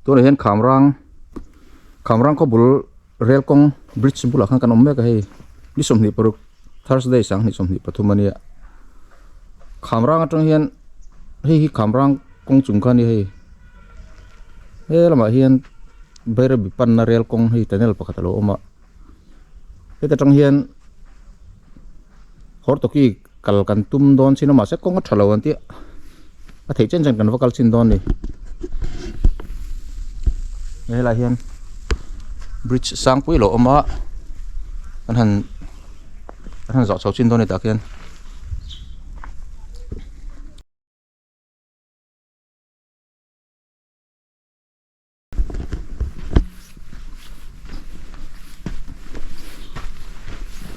Tunah hian Khamrang Khamrang khaw bul rel kawng bridge bulah khan kan awm mek a hei ni 26 Thursday sanghnih 23 a nia Khamrang atang hian hei hi Khamrang kawng chung kha a ni hei he lamah hian Bairabi panna rel kawng hei tunnel pakhat a lo awm a heta tang hian Hortoki kal kan tum dawn chin a mahse kawng a tha lo an tih a theih chen chen kan va kal chin dawn a ni helai hian bridge sang pui lo awm a kan han kan han zawh chho chin dawn a ni tah khian.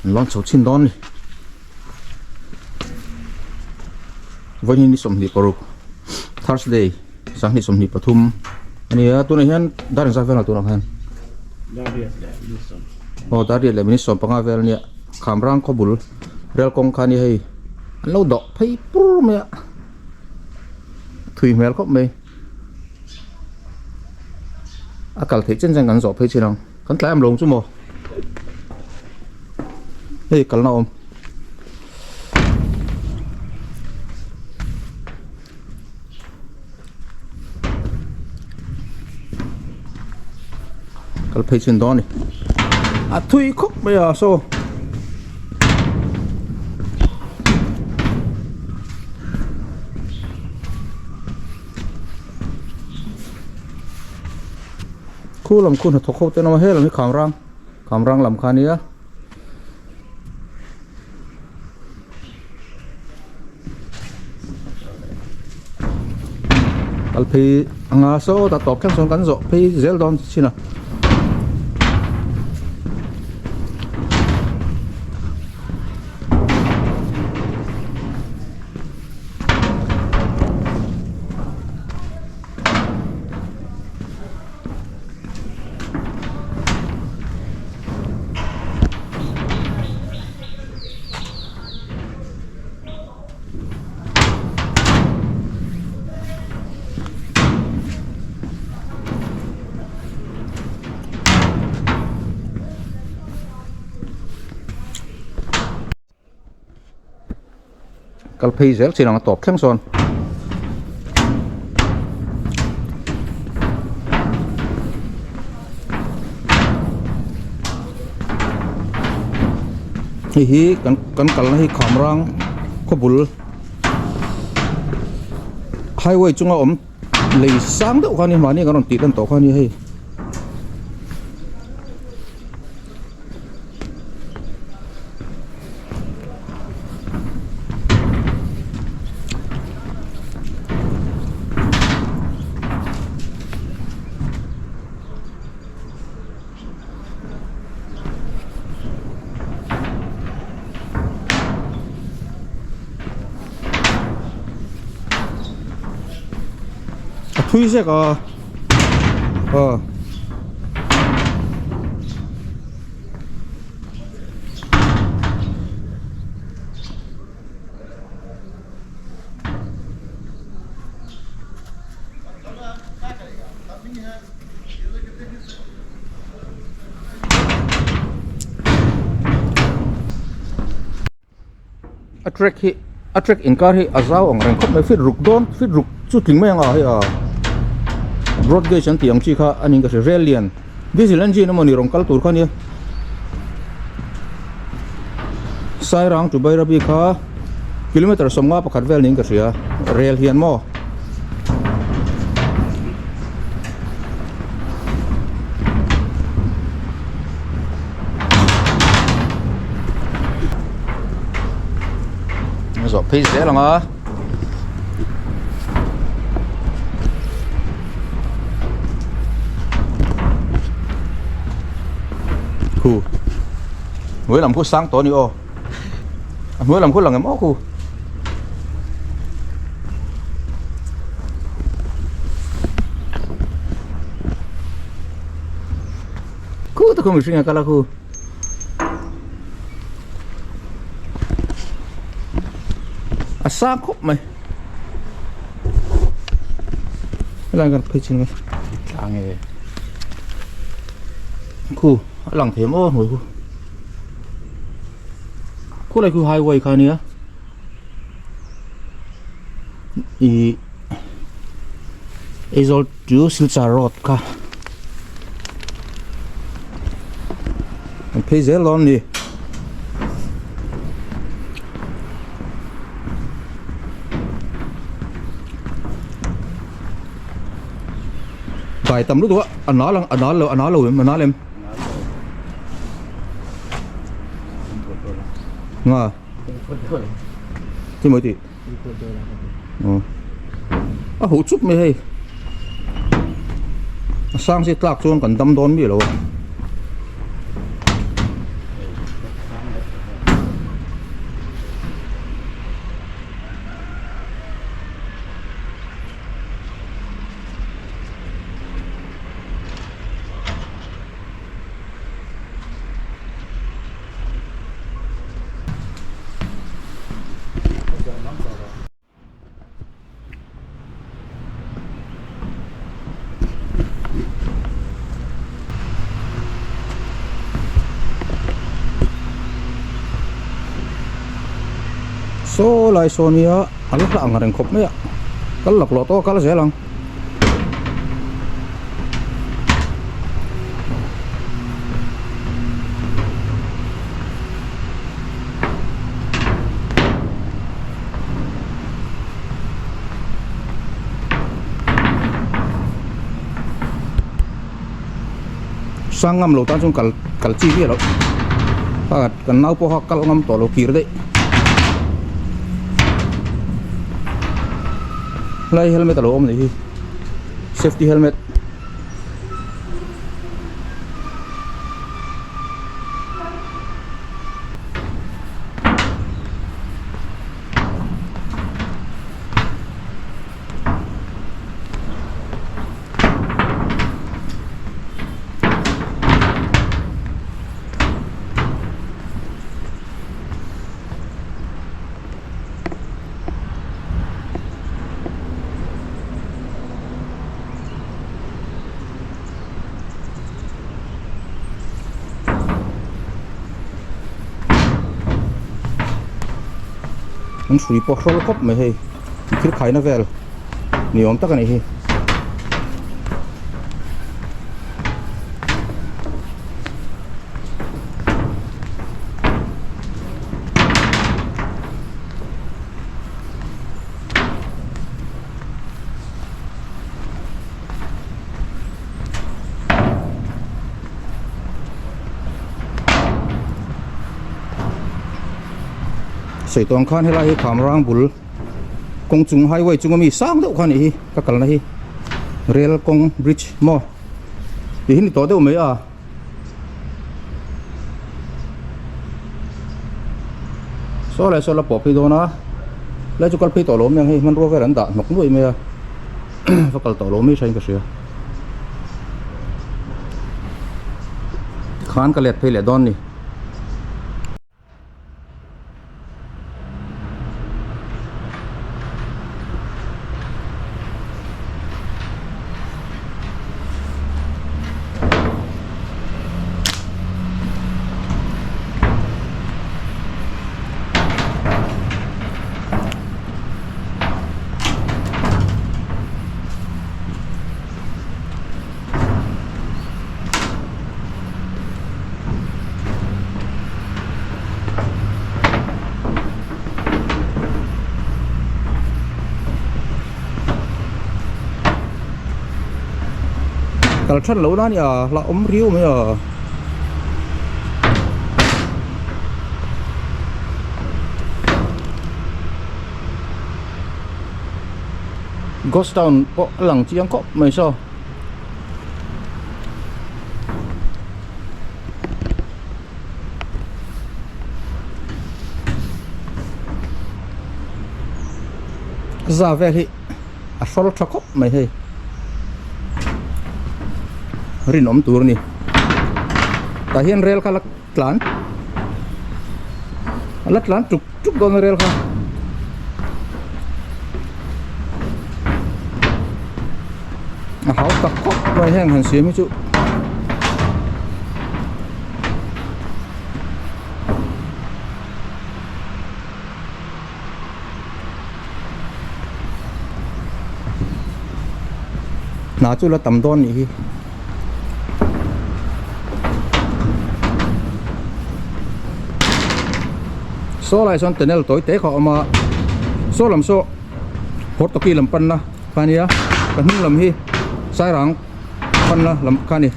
An lawn chho chhin dawn a ni vawiin ni 26 Thursday sanghnih 23 a ni a tunah hian dar engzat vel a tunah khan aw dar riat leh minute 15 vel a nia Khamrang khaw bul rel kawng kha a ni hei an lo dawh phei pur mai a thui hmel khawp mai. A kal theih chen chen kan zawh phei chin ang kan tlai am lo chu maw hei kalna awm kal phei chin dawn a ni a thui khawp mai a saw. Khu lam khu hnathawk ho te an awm a he lam hi khamrang khamrang lam kha a nia. Kal phei anga sawtah tawp thleng sawn kan zawh phei zel dawn chin a. Kal phei zel chin ang a tawp thleng sawn. Hei hi kan kan kalna hi Khamrang khaw bul highway chunga awm lei sang deuh kha a ni mahni kan rawn tih lan tawh kha a ni hei. A thui zek a aw. A track hi a track inkar hi a zau ang reng khawp mai feet ruk dawn feet ruk chu tling mai ang a hei a broad gauge an tih ang chi kha a niin ka hria rel lian diesel engine emawni rawn kal tur kha ania Sairang to Bairabi kha kilometer 51 vel niin ka hria rel hian maw. Zawh phei zel ang a khu hnuai lam khu sang tawh a ni aw a hnuai lam khu lang em aw khu. Khu te khu mihring a kal a khu. A sang khawp mai. Helai kan phei chin mai. Sang e. Khu a lang thei maw hnuai khu. Khulai khu highway kha ania ih Aizawl to Silchar road kha an phei zel dawn a ni. Dai tam lutuk a a nal ang a nal lo a nal lo em a nal em nga ti mawi tih a huh chup mai hei a sang si tlak chuan kan dam dawn miah lo a. Saw lai saw nia a la hlah ang reng khawp mai a kal laklawh tawh a kal zel ang. Sang ngam lo tan chuan kal kal chi viau loh pakhat kan nau pawh kha kal ngam tawh lo kir daih helai helmet a lo awm a nih hi safety helmet. An hrui pawh hrawl khawp mai hei thil khaina vel ni awm tak a nih hi. Sawi tawng khan helai hi Khamrang bul kawng chung highway chunga mi sang deuh kha a nih hi ka kalna hi rail kawng bridge maw tih hi ni tawh deuh mai a. Saw lai saw la pawh phei dawn a lai chu kal phei tawh lo mai ang hei hmanrua vel an dah hnawk nuaih mai a va kal tawh lo mai thain ka hria tikhan ka let phei leh dawn a ni. Kal that loh na nia hlauh awm riau mai a. Ghost town pawh a lang chiang khawp mai saw. Za vel hi a hrawl tha khawp mai hei rinawm tur a ni tah hian rel kha la tlan a la tlan tuk tuk dawn a rel kha. A hau tak khawp mai heng han siam hi chu. Hna chu la tam dawn nih hi. Saw lai sawn tunnel tawi te kha a awm a saw lam saw Hortoki lam panna kha ania ka hnung lam hi Sairang panna lam kha a ni.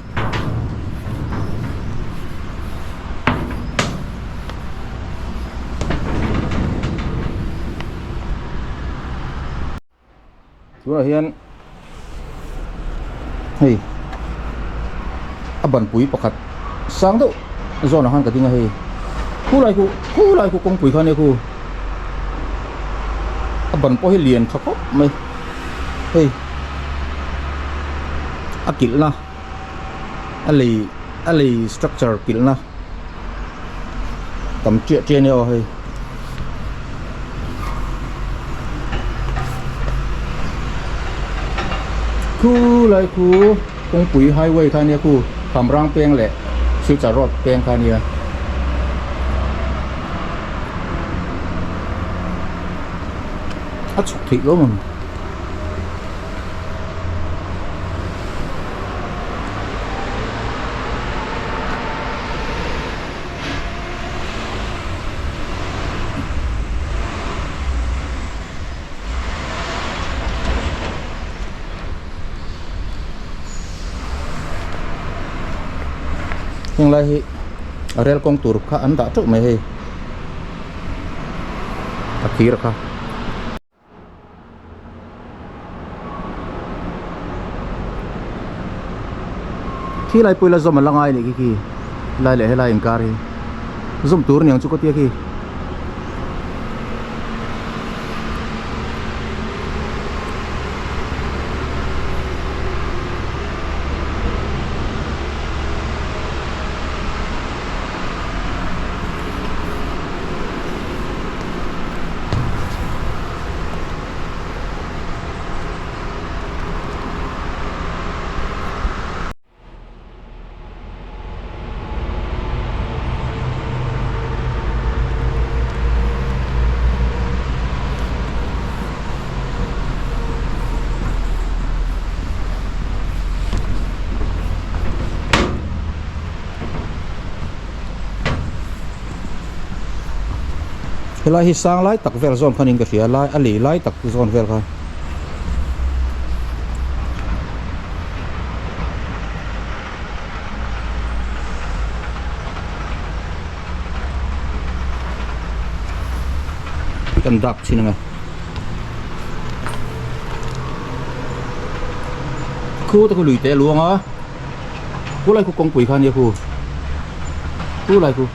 Tunah hian hei a banpui pakhat sang deuh zawnah khan ka ding a hei khulai khu khulai khu kawngpui kha ania khu a ban pawh hi lian tha khawp mai hei a kilh na a lei a lei structure kilh na tam chiah chiah ania aw hei. Khu lai khu kawngpui highway kha ania khu Khamrang peng leh Silchar road peng kha ania. A chhuk theih lo maw. Heng lai hi rel kawng tur kha an dah teuh mai hei a thir kha. Khi lai pawh ila zawm a la ngai anih khi khi lai leh helai inkar hi zawm tur aniang chu ka tia khi. Helai hi sang lai tak vel zawn khan in ka hria lai a lei lai tak zawn vel kha. Kan dak chin anga. Khu te khu lui te a luang a. Khu lai khu kawngpui kha ania khu. Khu lai khu.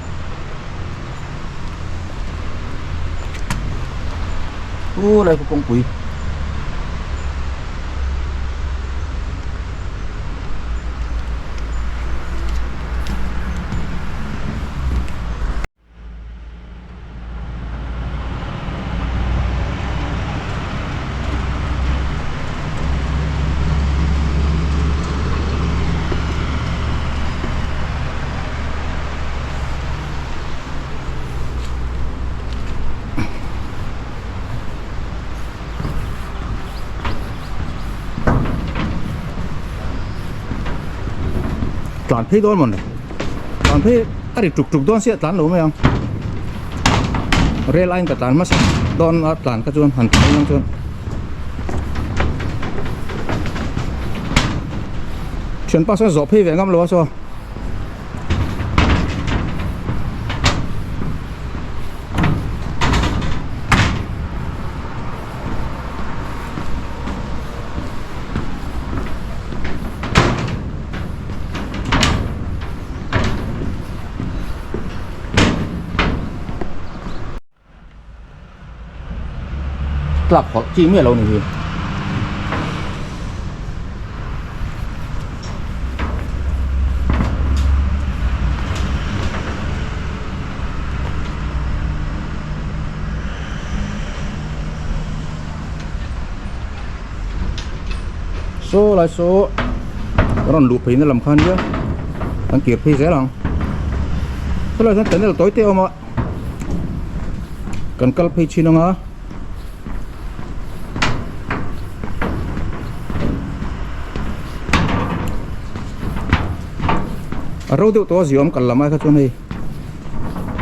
Khu lai khu kawngpui. Tlan phei dawn mawni tlan phei a ri tuk tuk dawn sia tlan lo mai ang rail line ka tlan hmasa dawn a tlan kha chuan han tlan ang chuan thianpa sawn zawh phei ve ngam lo a saw. Tlak hawlh chi miah lo ni hi. Saw lai saw kan rawn luh pheina lam kha ania kan kir phei zel ang sawlai sawn tunnel tawi te a awm a kan kal phei thin ang a. A ro deuh tawh a ziawm kal lam ai kha chuan hei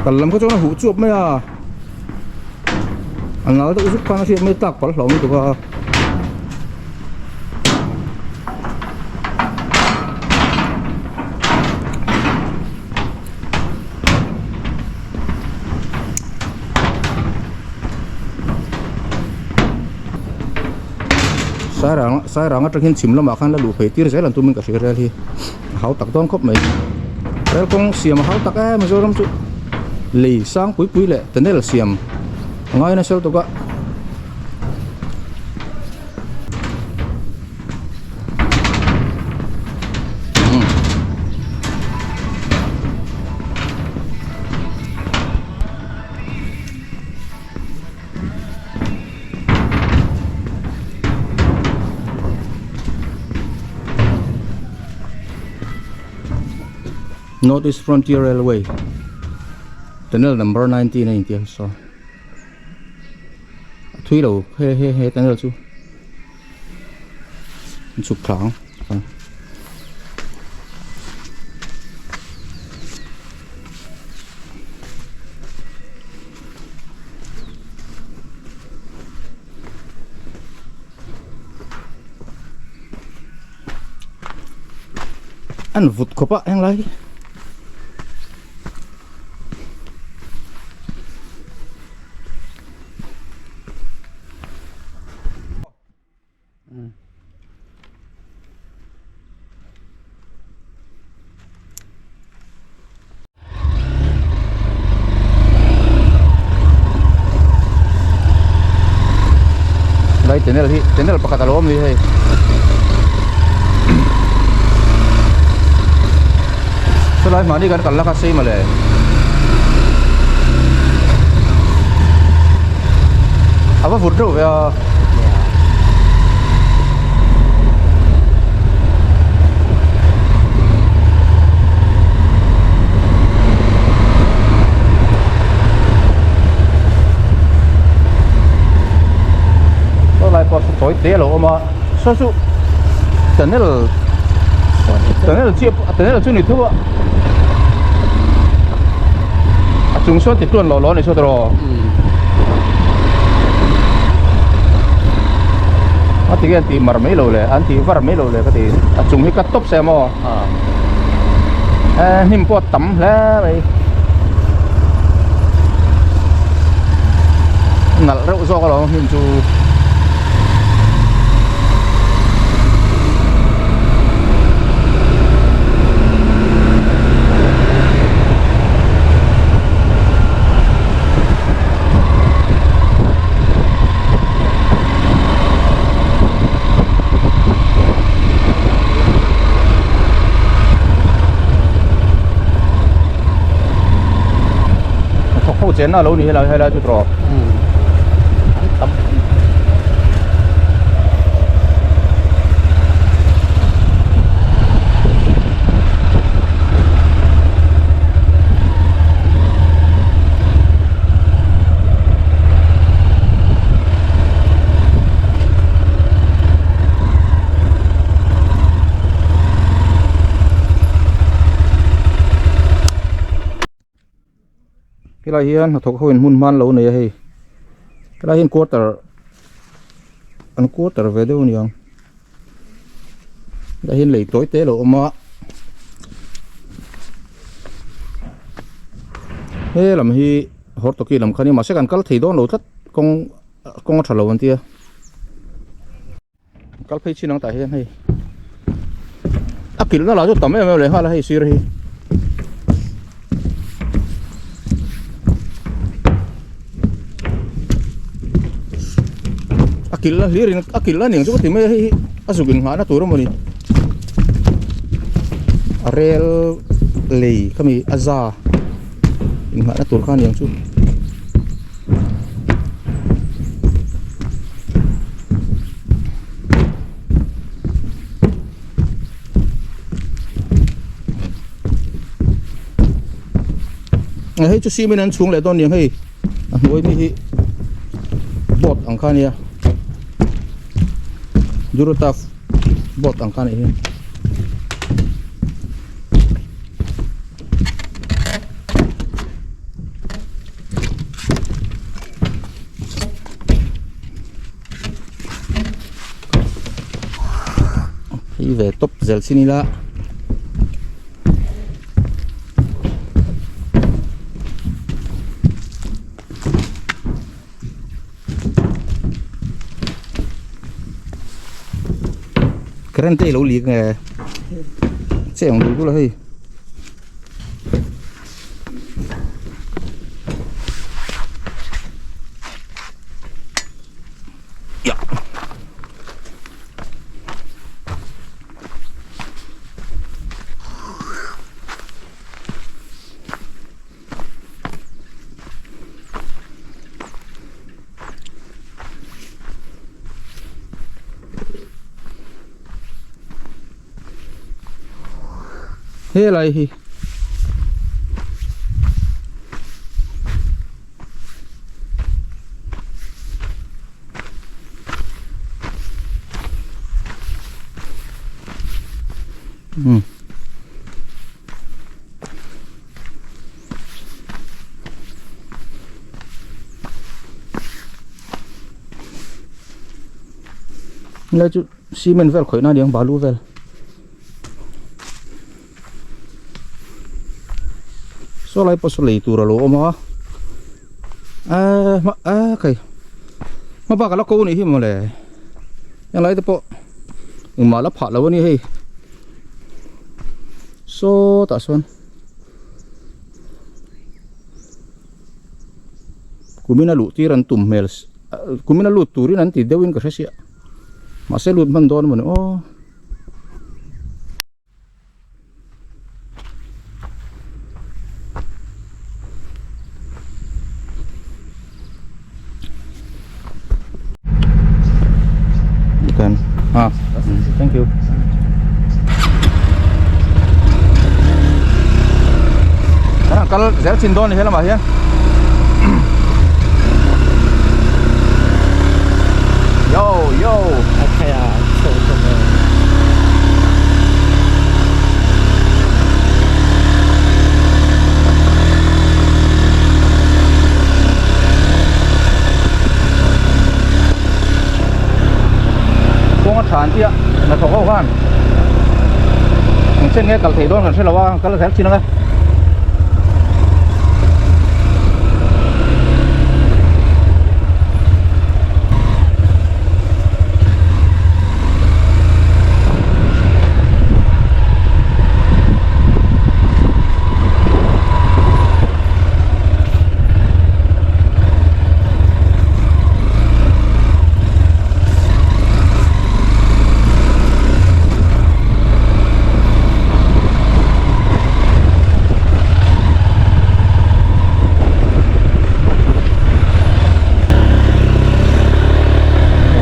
kal lam kha chuan a huh chuap mai a a nal deuh zuk khan a hriat mai tlak palh hlauh lutuk a. Sairang sairang atang hian chhim lamah khan la luh phei tir zel an tumin ka hria rel hi a hau tak dawn khawp mai rel kawng siam a hau tak em Mizoram chu lei sang pui pui leh tunnel siam a ngai nasa lutuk a. North East Frontier Railway tunnel number 19 a inti a saw a thui lo he he he tunnel chu an chhuk thla ang. An vut khawp a heng lai hi. Lai tunnel hi tunnel pakhat a lo awm ni hei chulai mahni kan kal la kha sei mawle. A va vut reuh ve a. Saw lai pawh saw tawi te a lo awm a saw chu tunnel tunnel chiah tunnel chu ni tho a a chung sawn ti tluan lawh lawh a ni saw tawh a ti nge an tih mar mai lo le an tih var mai lo le ka ti a chung hi ka tawp se maw eh hnim pawh a tam hle mai nalh reuh zawk alawm hnim chu. Thawk ho chenna lo ni helai helai chu tawh Helai hian hnathawk ho in hmun hman lo nei a hei helai hian quarter an quarter ve deuh a niang helai hian lei tawi te a lo awm a he lam hi hortoki lam kha a ni mahse kan kal thei dawn lo tlat kawng kawng a tha lo an tia. Kal phei chin ang tah hian hei a kilhna lah chu tam em em leh nghal a hei sir hi a kilhna hlir in a kilhna ning chu ka ti mai a hei hi a zuk in nghahna tur emaw ni a rel lei khami a za in nghahna tur kha aniang chu. Hei chu cement an chhung leh dawn niang hei a hnuai mi hi board ang kha ania durotaf board ang kha anih hi. Hei ve tawp zel chin ila. Current te ilo lik nge che ang dul dul a hei. Helai hi um helai chu cement vel khawihna a ni ang balu vel. Saw lai pawh saw lei tur a lo awm a ehh ehh khai hma bak a la ko anih hi mawle helai te pawh engmah la phah lo a ni hei sawtah sawn kumin a luh tir an tum hmel kumin a lut turin an ti deuhin ka hre sia mahse lut hman dawn a mawni aw. You can. Ah, thank you. Kan kal zel chin dawn ni helamah hian. Yo yo. Okay ah, chho chho. Kawng a tha an tia hnathawk ho khan eng chen nge kal thei dawn kan hre lo a kal zel thin ang e.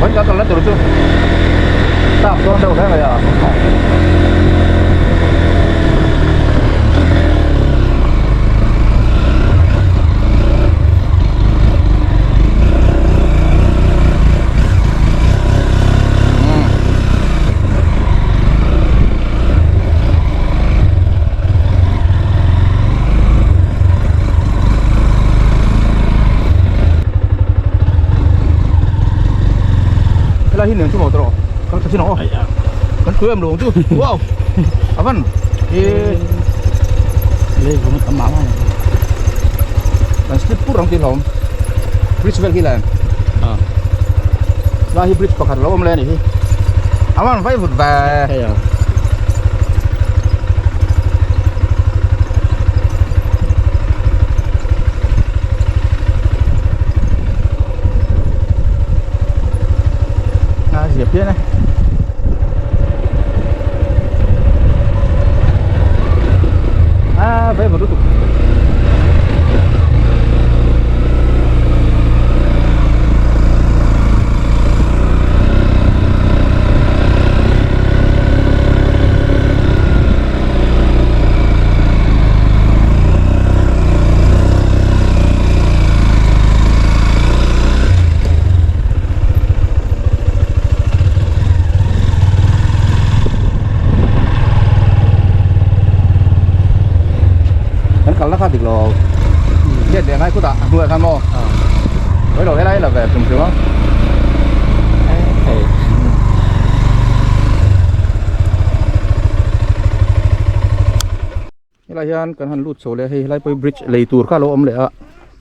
Vẫn có còn lấy từ chứ tạm con đâu thế này à Helai hi niang chu maw tawh kan tha chin ang aw kan tui em lo ang chu wow a van e lei vung tam mah mah kan slip pur ang tih hlawm bridge vel hi le lai hi bridge pakhat lo awm le a nih hi a van vai vut ve A zia phian e. A ve vut lutuk. Aw let leh ngai khutah a hnuaiah khan maw Oi lo helai la ve hrim hrim a. Helai hian kan han lut chho leh a hei helai pawh hi bridge lei tur kha a lo awm leh a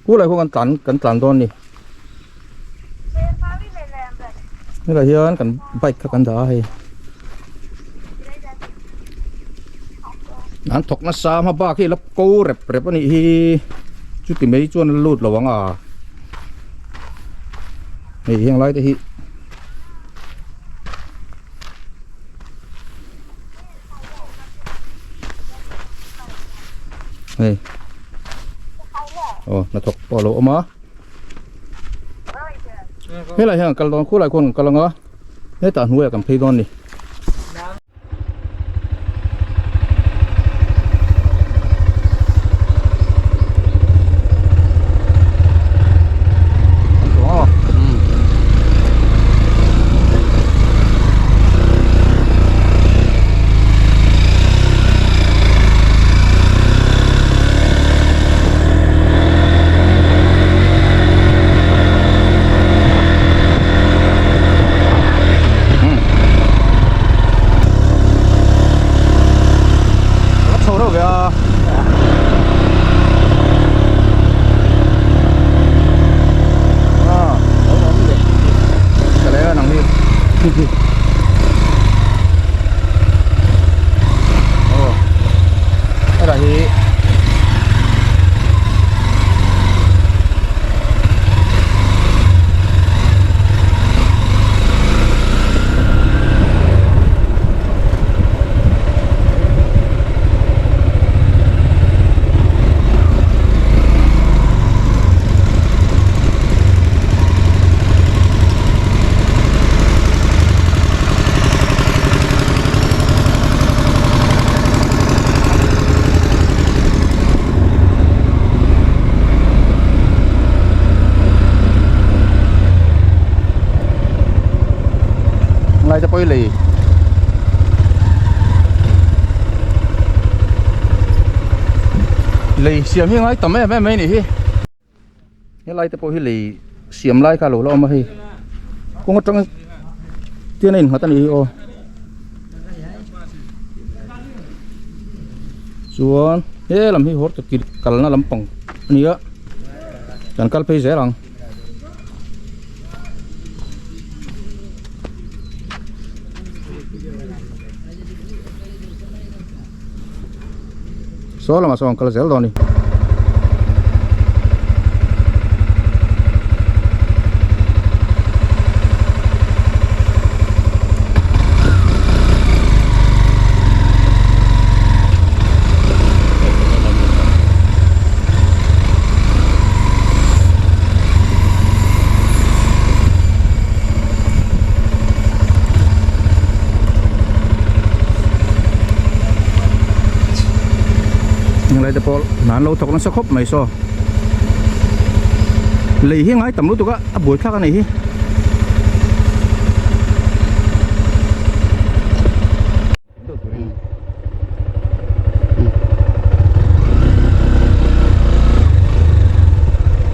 khulai khaw kan tlan kan tlan dawn a ni helai hian kan bike kha kan dah a hei an thawk nasa hma bak hi la ko rep rep a nih hi chuti mai chuan a lut lo ang a hei heng lai te hi. Hei aw hnathawk pawh a lo awm a helai hian kan kal dawn khulai khuan kan kal ang a hetah hnuaiah kan phei dawn a ni. Chho reuh ve a. Lai te pawh hi lei lei siam hi a ngai tam em em mai a nih hi helai te pawh hi lei siam lai kha a lo la awm a hei kawng atang tian a innghat a nih hi aw chuan he lam hi hawr ta kalna lampang a ni a kan kal phei zel ang. Saw lamah sawn kal zel dawn a ni. Lai te pawh hna an lo thawk nasa khawp mai saw lei hi ngai tam lutuk a a buai thlak a nih hi.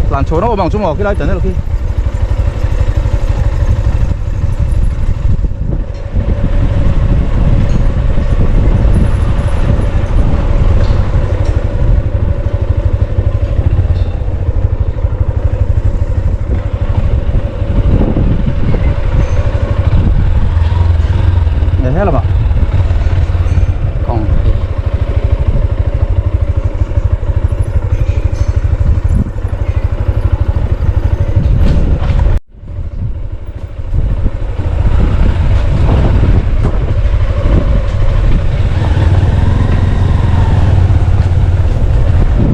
Tlan chho na awm ang chu maw khilai channel khi. He lamah kawng hi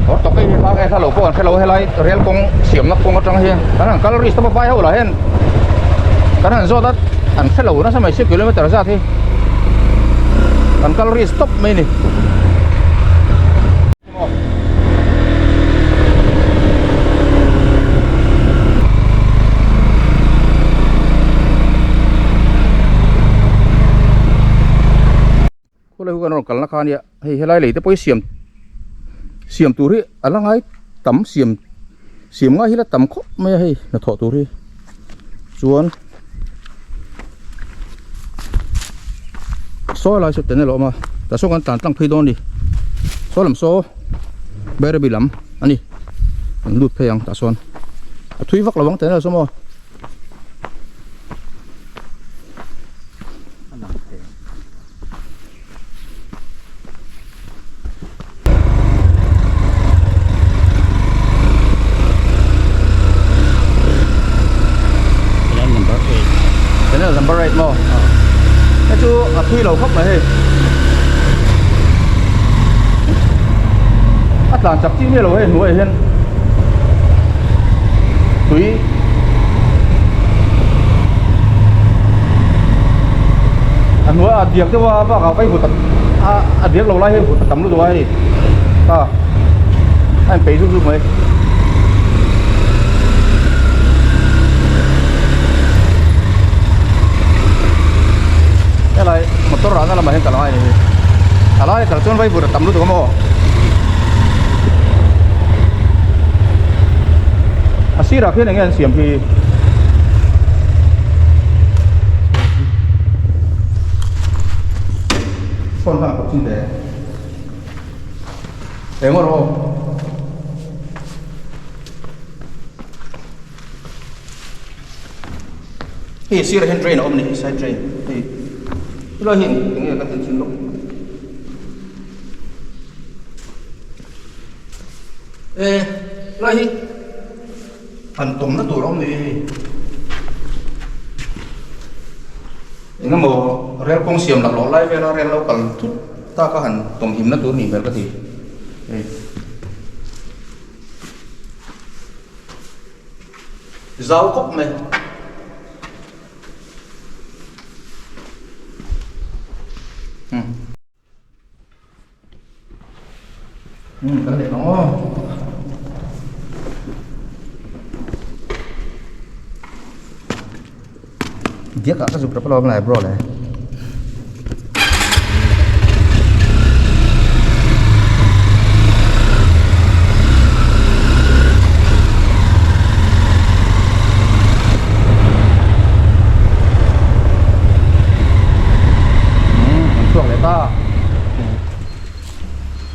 Hawr tawp hei hi hlang e hla lo pawh an hrelo helai rel kawng siamna kawng atang hian kan han kal risk tawp a vai ho lah hian kan han zawt a an hrelo nasa mai si kilometer zat hi kan kal risk tawp mai a ni. Khawlai hu kan rawn kalna kha ania hei helai lei te pawh hi siam Siam tur hi a la ngai tam siam siam ngai hi la tam khawp mai a hei hnathawh tur hi chuan sawi lai saw tunnel a awm a tah sawn kan tlan tlang phei dawn a ni saw lam saw Bairabi lam a ni kan lut phei ang tah sawn a thui vak lo ang tunnel saw maw. Channel number 8 maw hei chu a thui lo khawp mai hei a tlan chak chi miah lo hei hnuaiah hian tui A hnuai a diak deuh a bakah vai vut a a diak lo lai hi vut a tam lutuk a hei a a inpeih zuk zuk mai. Helai motor rahna lamah hian kal a ngai a ni hi a lai kal chuan vai vut a tam lutuk a maw. A sirah khian enge an siam hi phone khan a kawp chin teh eng aw rawh aw hei sirah hian drain a awm a ni side drain hei helai hi enge ka ti chin lawk. E lai hi han tawmna tur a awm ni hei engemaw rel kawng siam laklawh lai vela rel lo kal thut tak a han tawm himna tur nih hmel ka ti hei. Zau khawp mai. Kan leh ang aw. Diak ah ka zuk rap alawm lai bro le. Chhuak leh ta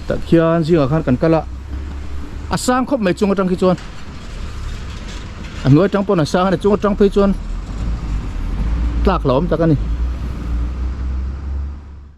tah khian zingah khan kan kal a a sang khawp mai chung atang khi chuan a hnuai atang pawn a sang a ni chung atang phei chuan tlak hlauhawm tak a ni.